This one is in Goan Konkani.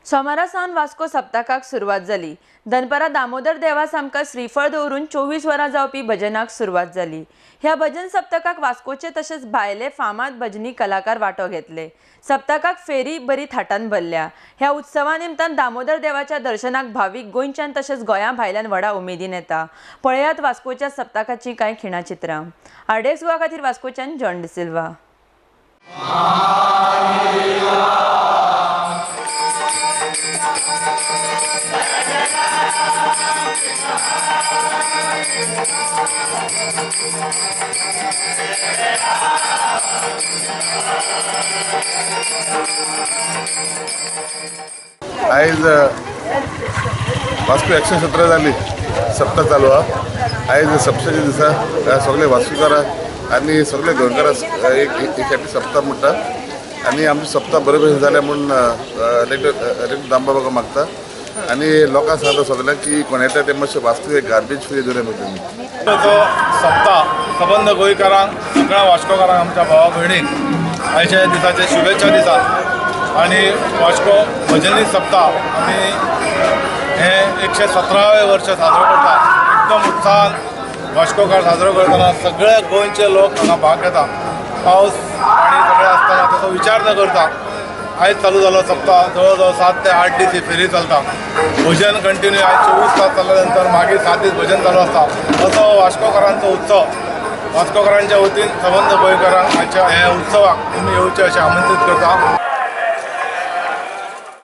सोमारा सावन वास्को सप्तकाक सुरवात जाली. दनपारां दामोदर देवा सामकार श्रीफळ दवरून 24 वरां जावपी भजनाक सुरवात जाली. ह्या भजन सप्तकाक वास्कोचे तशेंच भायले फामाद भजनी कलाकार वांटो घेतले. सप्तकाक फेरी बरी थाटान भरल्या. ह्या उत्सवा निमतान दामोदर देवाच्या दर्शनाक भावीक गोंयच्यान तशेंच गोंया भायल्यान व्हडा उमेदीन येता. पळयात वास्कोच्या सप्तकाची कांय खिणाचित्रां. आरडीएक्स गोवा खातीर वास्कोच्यान जॉन डिसिल्वा. आयज वास्को 117 जाली सप्ता चालू आहा. आयज सप्तच्या दिसा सगळे वास्कोकारां आनी सगळे गोंयकारां एक हॅपी सप्ता म्हणटा आनी आमची सप्ता बरे भशेन जाल्या म्हूण इलेक्टेड दामबाबाक मागता आनी लोकांक सांगता सगळ्यांक की कोण येता ते मातशें वास्को एक गार्बेज फ्री दवरया तुमी. तो सप्ता सबंद गोंयकारांक, सगळ्या वास्कोकारांक, आमच्या भावा भयणींक आयच्या दिसाचे शुभेच्छा दिता. आनी वास्को भजनी सप्ता आमी हें 117वें वर्ष साजरो करता. एकदम उत्साहान वास्कोकार साजरो करतना सगळे गोंयचे लोक हांगा भाग घेता. पावस आनी सगळें आसतना ताचो विचार न करता आयज चालू जालो सप्ता. जवळ जवळ 7 ते 8 दीस ही फेरी चलता. भजन कंटिन्यू आयज 24 तास चल्ल्या नंतर मागीर 7 दीस भजन चालू आसता. असो वास्कोकारांचो उत्सव. वास्कोकारांच्या वतीन सबंद गोंयकारांक आयच्या ह्या उत्सवाक तुमी येवचे अशें आमंत्रीत करता.